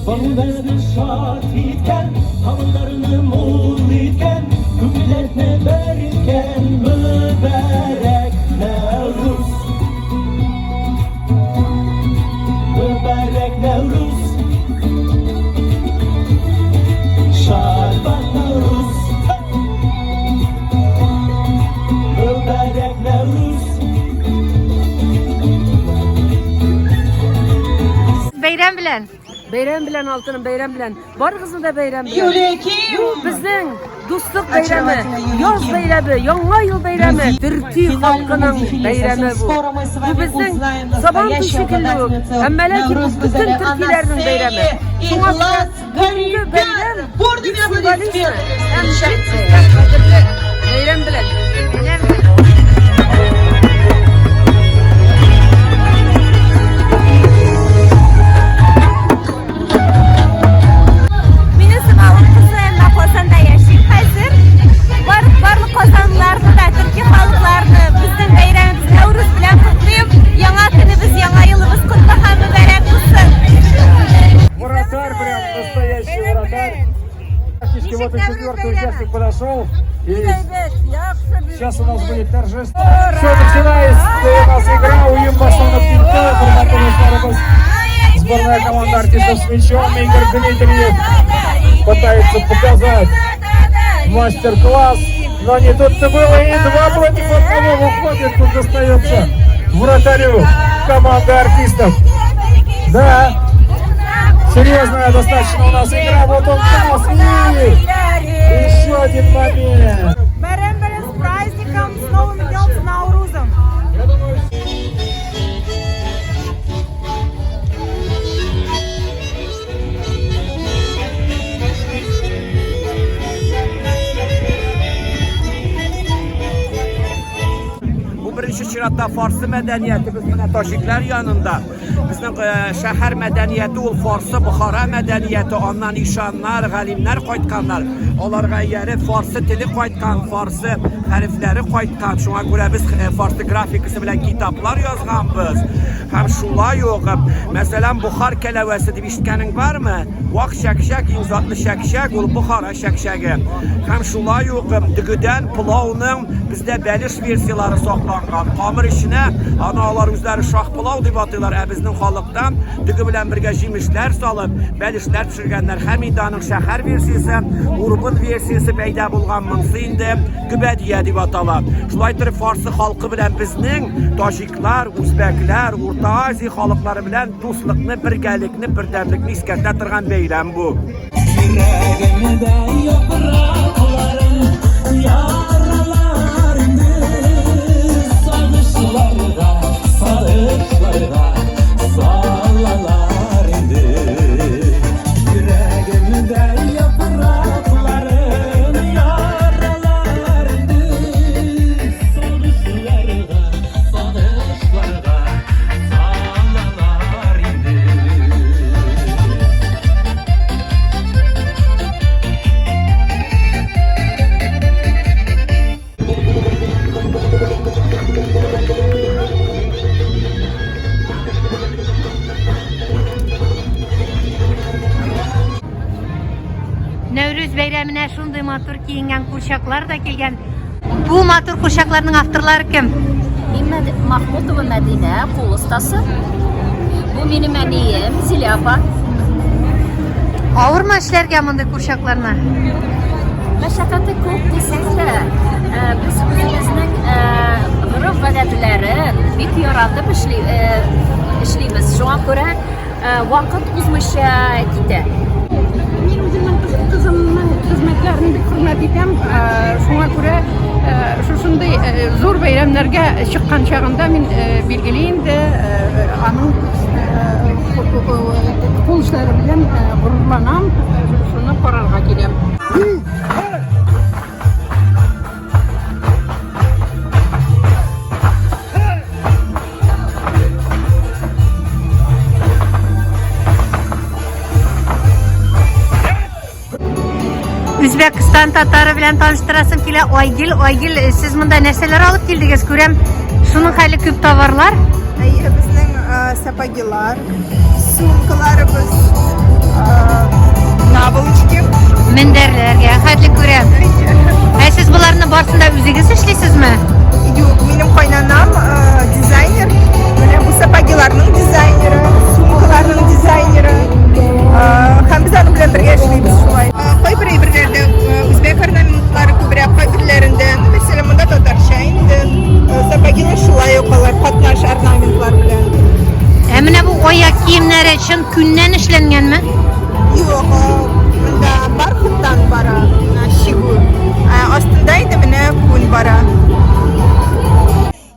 Күңелләрне шат иткән, Табыннарны мул иткән, Күңелләрне бер иткән Мөбарәк Нәүрүз. Мөбарәк Нәүрүз. Шарбат Нәүрүз. Мөбарәк Нәүрүз. Бәйрәм белән! Бәйрәм белән, алтыным, бәйрәм белән. Барыгызны да бәйрәм белән. Юлия Ким! Бу безнең дуслык бәйрәме, Очаровательная Юлия яз Ким. бәйрәме, яңа ел бәйрәме, Друзья, төрки в финальном халкының дефиле бәйрәме совсем бу. скоро мы с Бу вами безнең узнаем Сабан туй настоящую шикелле үк. обладательницу Әмма ләкин бу Нәүрүз бөтен Гүзәле төркиләрнең Анасея бәйрәме. Шуңа күрә Ихлас бүгенге бәйрәм Гарибян! Бурными бик символичный аплодисментами һәм бик встречайте! кадерле бәйрәм белән. Бәйрәм белән. Мин үзем авыл кызы, әмма Казанда яшим хәзер. Бар, барлык казанлыларны да, төрки халыкларны безнең бәйрәмебез Нәүрүз белән котлыйм. Яңа көнебез, яңа елыбыз котлы һәм мөбарәк булсын. Вратарь прям, настоящий вратарь. Практически вот и четвертый участник подошел. И сейчас у нас будет торжество. Все, начинается у нас игра. Уим Басанов Пинтов. Сборная команда артистов с мячом. Игорь Дмитриев пытается показать мастер-класс. Но не тут-то было. И два против одного выходит. Тут достается вратарю команды артистов. Да, серьезная достаточно у нас игра. Вот он пас. И еще один момент. Бәйрәм белән с праздником, с Новым днем, с Наурузом! Я думаю, Бу беренче чиратта фарсы мәдәнияте без менә таҗиклар янында. Безнең э, шәһәр мәдәнияте ул фарсы Бохара мәдәнияте, аннан ишаннар, галимнәр кайтканнар. Аларга ияреп фарсы теле кайткан, фарсы хәрефләре кайткан. Шуңа күрә без э, фарсы графикасы белән китаплар язганбыз. Һәм шулай ук, мәсәлән, Бохар кәләвәсе дип ишеткәнең бармы? Вак чәкчәк, иң затлы чәкчәк ул Бохара чәкчәге. Һәм шулай ук дөгедән пылауның бездә бәлеш версияләре сакланган. Камыр эченә аны алар үзләре шах пылау дип атыйлар, ә безнең халыкта дөге белән бергә җимешләр салып, бәлешләр пешергәннәр. Һәм инде аның шәһәр версиясе, урбын версиясе пәйда булган, монысы инде гөбәдия дип атала. Шулай итеп, фарсы халкы белән безнең таҗиклар, үзбәкләр, Урта Азия халыклары белән дуслыкны, бергәлекне, бердәмлекне искәртә торган бәйрәм бу. Йөрәгемдә яфракларын яралар инде Сагышларга, сагышларга салалар инде Йөрәгемдә яфракларын яралар инде Сагышларга, сагышларга салалар инде. Нәүрүз бәйрәменә шундый матур киенгән курчаклар да килгән. Бу матур курчакларның авторлары кем? Мин Махмутова Мәдинә, кул остасы. Бу минем әнием, Зилә апа. Авырмы эшләргә мондый курчакларны? Мәшәкате күп дисәң дә, э, без үзебезнең э, гореф-гадәтләрен бик яратып эшли, э, эшлибез. Шуңа күрә Вакыт узмыйча китә. Мин үземнең кызымның хезмәтләрен бик хөрмәт итәм. Шуңа күрә шушындый зур бәйрәмнәргә чыккан чагында мин билгеле инде аның кул эшләре белән горурланам, шуны карарга киләм. Үзбәкстан татары белән таныштырасым килә. Айгел, Айгел, э, сез монда нәрсәләр алып килдегез? Күрәм, шуның хәле күп товарлар. Әйе, безнең э, сапогилар, сумкаларыбыз, э, барысын да үзегез эшлисезме? Юк, минем кайнанам э, дизайнер. Менә бу сапогиларның дизайнеры, сумкаларның дизайнеры. Э, һәм без аның белән бергә эшлибез шулай. Э, кайбер әйберләрдә үзбәк орнаментлары күбрәк, кайберләрендә, ну, мәсәлән, монда татарча инде. Сапогилар шулай ук алар катнаш орнаментлар белән. Ә менә бу аяк киемнәре чын күннән эшләнгәнме? Юк, монда бархаттан бара, менә чигү. Ә астында инде менә күн бара.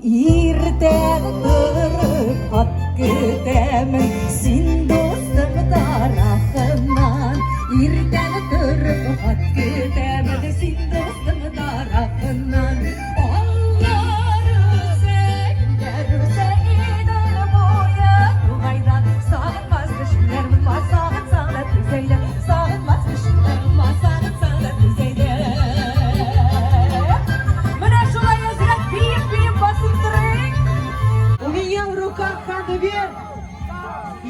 Иртән торып ат көтәмен, син дустым тарафыннан. Иртән торып ат көтәмен, син дустым тарафыннан. Аллар үзәкләр үсә Идел буе тугайдан. Сагынмас кешеләр булмас, сагынсаң да түзәйләр. Сагынмас кешеләр булмас, сагынсаң да түзәйләр. Менә шулай әзрәк биеп-биеп басып торыйк. У меня в руках конверт.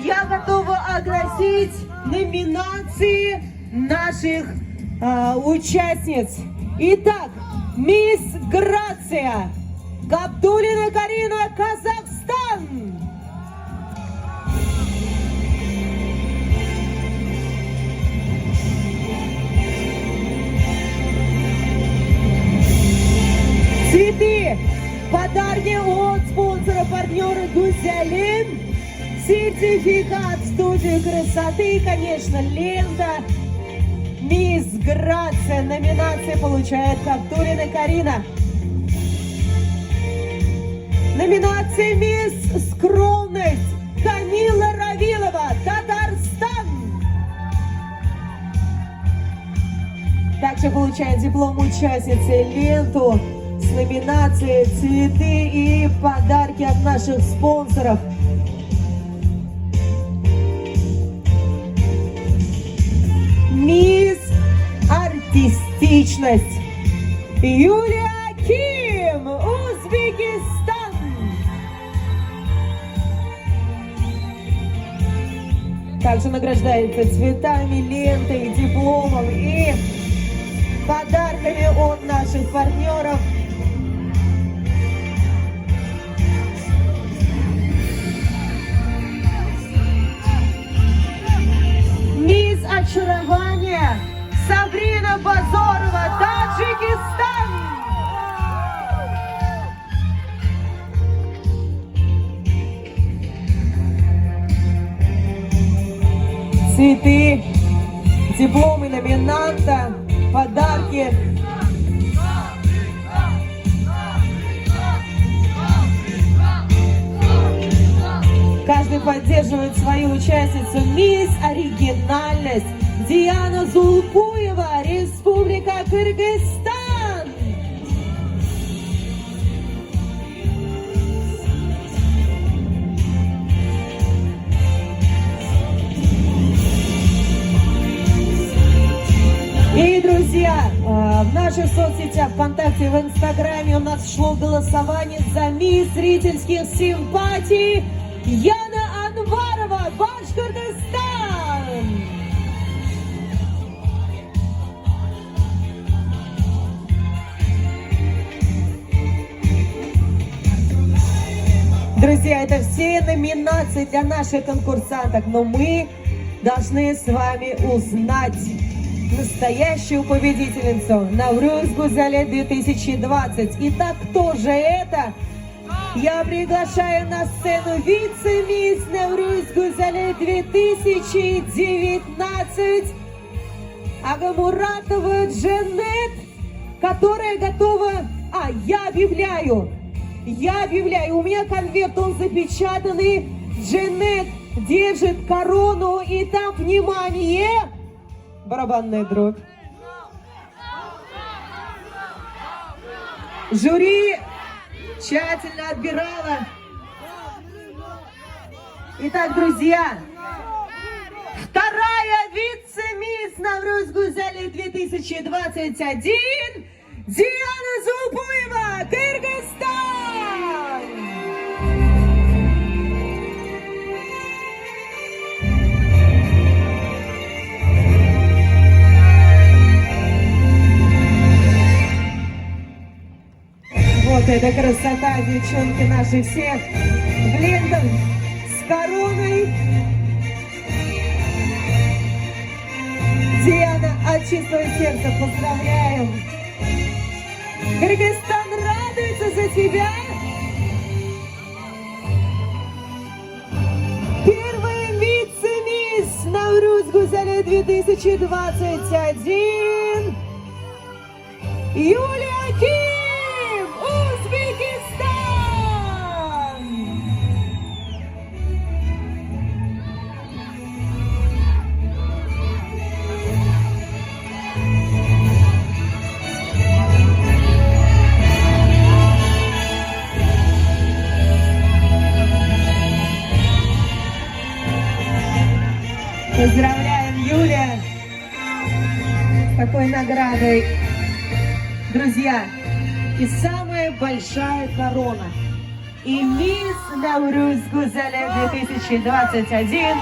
Я готова огласить номинации наших участниц. Итак, мисс Грация, Габдуллина Карина, Казахстан. Цветы, подарки от спонсора партнера Гузелим, сертификат в студию красоты и, конечно, лента Мисс Грация. Номинация получает Габдуллина Карина. Номинация Мисс Скромность Камила Равилова, Татарстан. Также получает диплом участницы, ленту с номинацией, цветы и подарки от наших спонсоров. Мисс Артистичность Юлия Ким, Узбекистан. Также награждается цветами, лентой, дипломом и подарками от наших партнеров. Мисс Очарование Сабрина Базорова, Таджикистан! Цветы, дипломы номинанта, подарки. Каждый поддерживает свою участницу. Мисс Оригинальность Диана Зулпуева, Республика Кыргызстан. И, друзья, в наших соцсетях, ВКонтакте, в Инстаграме у нас шло голосование за мисс зрительских симпатий Яна Анварова, Башкортостан! Друзья, это все номинации для наших конкурсанток, но мы должны с вами узнать настоящую победительницу Навруз Гузале 2020. Итак, кто же это? Я приглашаю на сцену вице-мисс Навруз Гузале 2019 Агамуратову Джанет, которая готова... А, я объявляю! Я объявляю, у меня конверт, он запечатанный. Джанет держит корону, и там, внимание, барабанная дробь. Жюри тщательно отбирала. Итак, друзья, вторая вице-мисс Навруз Гузали 2021 Диана Зулпуева, Кыргызстан! Это красота, девчонки наши все в лентах с короной. Диана, от чистого сердца поздравляем. Кыргызстан радуется за тебя. Первая вице-мисс Навруз Гузали 2021 Юлия Ким, Узбекистан! Поздравляем, Юля, с такой наградой. Друзья, и самая большая корона. И мисс Навруз Гузаля 2021